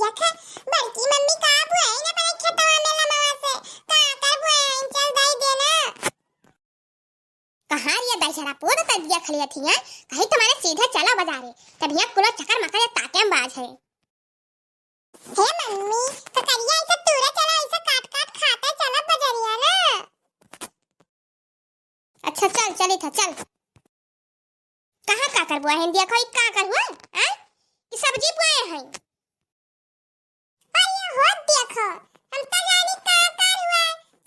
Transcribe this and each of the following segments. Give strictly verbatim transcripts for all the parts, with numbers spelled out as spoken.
देखे, बड़की मम्मी का बोआइन अपने खेतवा में लमवा से, का कर बोआइन, चल दाई देना। कहाँ रे दाई, झरा पोर तबिया खलिया थी हैं, कहीं तुम्हारे सीधे चला बजारे, तब यहाँ कुलो चक्कर मकर या ताते में बाज है। हे मम्मी, ककरिया ऐसे तूरे चला, ऐसे काट काट खाते चला बजरिया ना। अच्छा चल, चली था, चल। कहाँ का कर बोआ है? देखो, ई का कर हुआ? आय? ई सब्जी बोए हैं। अरे हो देखो, हम तो जानी का कर हुआ,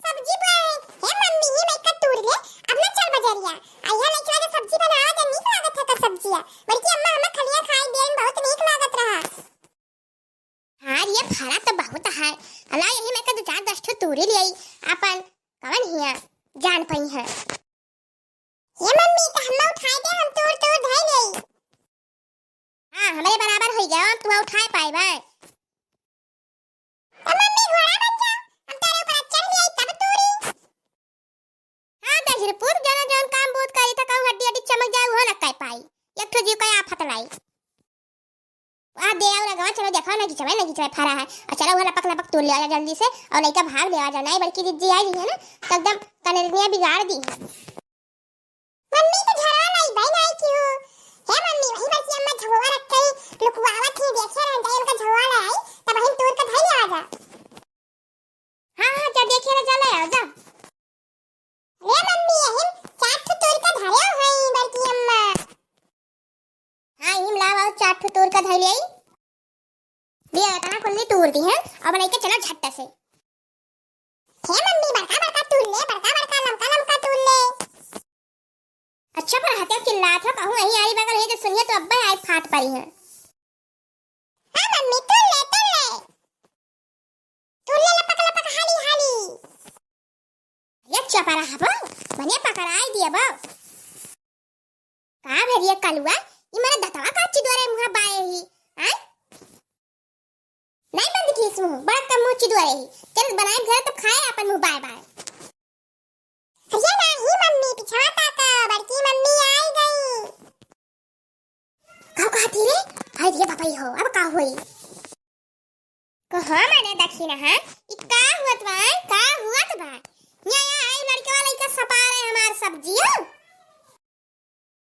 सब्जी बोए हैं। हे मम्मी, ही मैं का तूर ले, अब ना चल बजरिया। आ यहाँ लइका के सब्जी बनावा तो नीक लागत है का सब्जिया। बल्कि अम्मा हमें खलिया खाई देन बहुत नीक लागत रहा। हाँ, ये फरा तो बहुत है। अला, यही में का दो चार दस ठो तूरी ले आई। अपन कवन हिया जान पई है। ये मम्मी, तो हम उठाए दे, हम तूर तूर धई ले। हाँ, हमरे बराबर होई गया, हम तू उठाए पाए बा। तो मम्मी घोड़ा बन जा, हम तेरे ऊपर चढ़ जाई तब तूरी। हाँ, दहिरपुर जना जौन काम बहुत करी था, कहूँ हड्डी हड्डी चमक जाए, वो न कर पाई। एक ठो जीव का आफत लाई। आ दे और अगवा, चलो देखो ना घिचवे, ना घिचवे फरा है। और चलो वो लपक लपक तूर ले आ जा जल्दी से, और लइका भाग ले आ जा, नहीं बड़की दीदी आई है ना, तो एकदम कनरनिया बिगाड़ दी है। मम्मी तो झरा लाई, भाई नहीं क्यों? हे मम्मी, वही बड़की अम्मा झोवा रख के लुकवावत ही, देखे रहन जाए उनका झोवा लाई, तब वही तूर के धई ले आ जा। हाँ, हाँ, जा देखे ना, जा ले आ जा। ले मम्मी, यही चार ठो तूर के धरे हो हई बड़की अम्मा। हाँ, इम लाओ, चार ठो तूर के धई ले आई। ले, इतना कुल्ली तूर दी है, अब लेके चलो झट से। हे मम्मी, बड़का बड़का तूर ले, बड़का बड़का लमका लमका तूर ले। अच्छा, पर हत्या चिल्लात है, कहूँ यही आई बगल है तो सुनिए तो अब्बे आई फाट पड़ी है। हाँ मम्मी, तूर ले, तूर ले। तूर ले लपक लपक हाली हाली। ये चपरा हबो, मने पकड़ाई दिए बो। का भेल ये कलुआ, ई मने दतवा का चिदोरे मुँह बाए ही, आय? नहीं बंद की मुँह, बड़ा कम मुँह चिदोरे ही। चल बनाए घर तो खाए अपन मुँह बाए बाए। अरे नाही मम्मी, पिछवा ताका, बड़की मम्मी आई गई। का कहती रे? हाय रे बाबा हो, अब का होई? कहाँ मने देखी ना है? ई का हुअत बा? का हुअत बा? या, या, आई लड़के वाला इका सपा रहे हमार सब्जिया।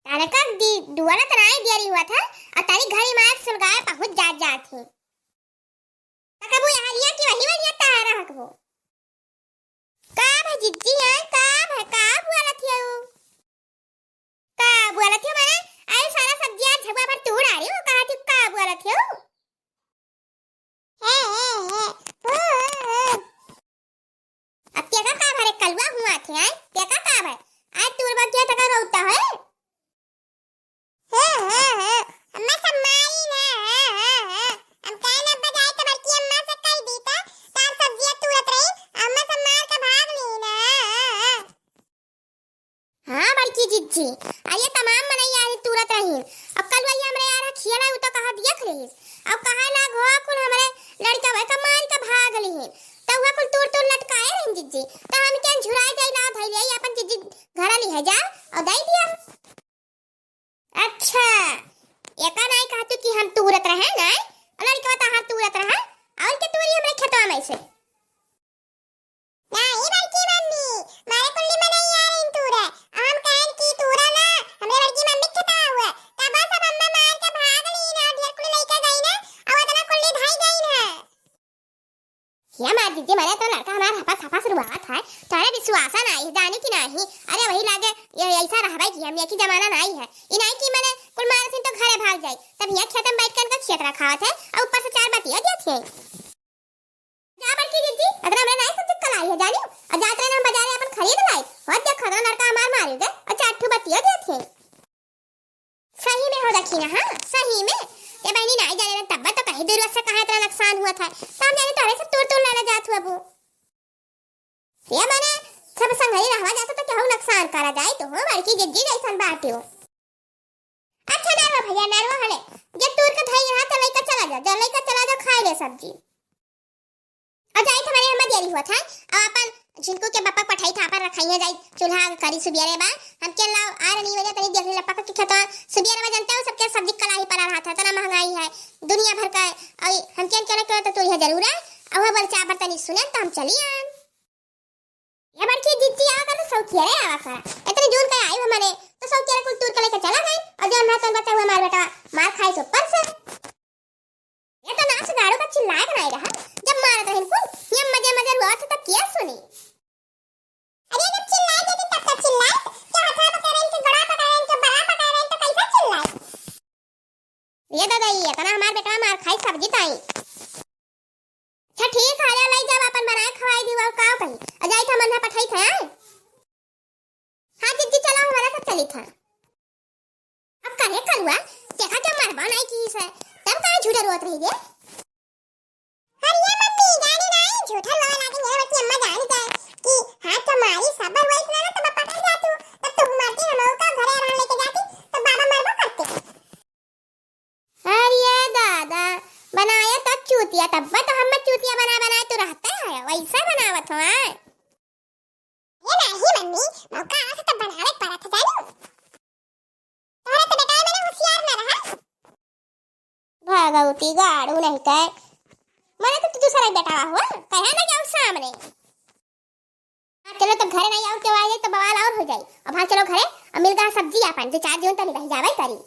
तनका दी-, दुआरा त नाई देरी हुआ था, और तारी घड़ी मार सुलगाए पहुँच जात जात ही। तकबू यहाँ लिया कि वही वाली तारा हकबो। का भा जिज्जी है, का भा, का बोलत हियो? का बोलत हियो माने? आई सारा सब्जिया झगुआ भर तू डारी हो, कहा थी का बोलत हियो? हे, हे, हे, हु, हु, हु। अब तेका का भरे कलुआ हुआ थे, आय? तेका का भरे? आय तूर बगिया तका रोता है? हे, हे, हे, अम्मा सब मारी ना, हे, हे, हे। हम काहे ना बजाए तो बड़की अम्मा से कह दी तो, तार सब्जिया तूरत रही, अम्मा सब मार के भाग ली ना, हे, हे, हे। हाँ, बड़की जिज्जी, अरे तमाम मनई यार तूरत रही। अब कल वही हमरे यार खियाला उ तो कहा देख रही। अब कहा लाग हो कुल हमरे लड़का भाई का मार के भाग ली। तो वह कुल तूर तूर लटकाए रही जिज्जी। तो हम क्या झुराए जाई ना धई ले अपन जिज्जी घर ली है जा और दई दिया। अच्छा, एका नाई कहतू कि हम तूरत रहे ना, और लड़का तो हाथ तूरत रहा, और के तूरी हमरे खेतवा में से। नाही बड़की मम्मी, मारे कुल्ली में नहीं आ रही तूरे। हम कहन की तूरा ना, हमरे बड़की मम्मी खेता हुआ। तब सब अम्मा मार के भाग ली ना, ढेर कुल्ली लेके गई ना, और उतना कुल्ली धाई गई ना। या मार दीदी, मारे तो लड़का हमार हपस हपस रुआवत है, तारे विश्वासा नाही, जाने की नाही। अरे वही लागे, ये ऐसा रहबे की हम, ये की जमाना नाही है। ई नाही कि मने कुल मार सिन तो घरे भाग जाई, तब यहाँ खेत में बैठ कर इनका खेत रखावत है, और ऊपर से चार बतिया दिया थे। जा बड़की दीदी, अगर हमरा नाई समझ कलाई है जानी, और जात रहे हम बाजारे अपन खरीद लाई, और देखो ना लड़का हमार मारे दे, और चार ठो बतिया देत है। सही में हो देखी ना, हाँ, सही में। ये बहनी नाई जाने ना तब तो कहीं दूर से कहाँ इतना नुकसान हुआ था, तो हम जाने तोरे से तोड़ तोड़ लाना जात हुआ वो। ये मने सब संगही रहवा जात तो केहू नुकसान करा जाए तो हो बड़की जिज्जी जैसन बाटे हो। अच्छा नरवा भैया, नरवा हले, जे तूर के धई रहा तो लइका चला जा, जा लइका चला जा खाए ले सब्जी। और जाई तुम्हारे हम देरी हुआ था, और अपन झिनकू के बप्पा पठाई था पर रखाइए जाई, चूल्हा करी सुबियरे बा। हमके लाओ आर नहीं वजह तनी देखने लपक के खेतवा सुबियरे बा, जानते हो सबके सब्जी कलाही पड़ा रहा था, इतना महंगाई है दुनिया भर का। और हमके केना केना तो तू यह जरूर है, और वह बरचा पर तनी सुने तो हम चली आन। ये बड़की जिज्जी आवा कर तो सौतियरे आवा करा, इतने जून का आई हमने तो सौतियरे कुल तूर के लेके चला गए, और जो हम तन बचा हुआ मार बेटा मार खाए से ऊपर से। ये तो नाच गाड़ू का चिल्लाए के नाई रहा, जब मारत रहिन कुल, ये मजे मजे रोत तब किया सुनी। अरे जब चिल्लाए देती तब तो चिल्लाए, क्या हथवा पकड़े इनके, गड़ा पकड़े इनके, बड़ा पकड़े इनके, कैसे चिल्लाए? ये दादा, ये इतना हमार बेटवा मार खाई सब्जी ताई। अच्छा ठीक है, ले जाओ अपन बनाए खवाई दी, और का कही, और जाई था मंधा पठाई था, आए? हाँ जिज्जी, चलो हमारा सब चली था। अब करे करुआ, देखा जब मरबा नहीं की से, तब काहे झूठे रोत रही गे? अरे ये मम्मी, जानी नहीं, झूठा रोवे लागे, मेरे बच्ची अम्मा जानी जाए कि हाँ तुम्हारी सबर हुआ इतना ना, तब पकड़ जाती हूँ, तब तुम मरती, हम लोग का घरे रहने लेके जाती, तब बाबा मरबो करते। अरे दादा, बनाया तब चूतिया, तब तो हम चूतिया बना बनाए तो रहते हैं, वैसा बनावत हो, हाँ? ये नहीं मम्मी, मौका आवा से तब बनावे के पड़त है, जानू। तोहरे तो बेटा मैंने होशियार ना रहा। भगवती गाड़ू नहीं कहे, मैंने तो तू दूसरा ही बेटा हुआ, कहे ना जाओ सामने। हाँ, चलो तब घरे नहीं आओ, क्यों आ जाए तो बवाल और हो जाए। अब हाँ चलो घरे, अब मिल गया सब्जी अपन, दो चार जून तो निकल जावे करी।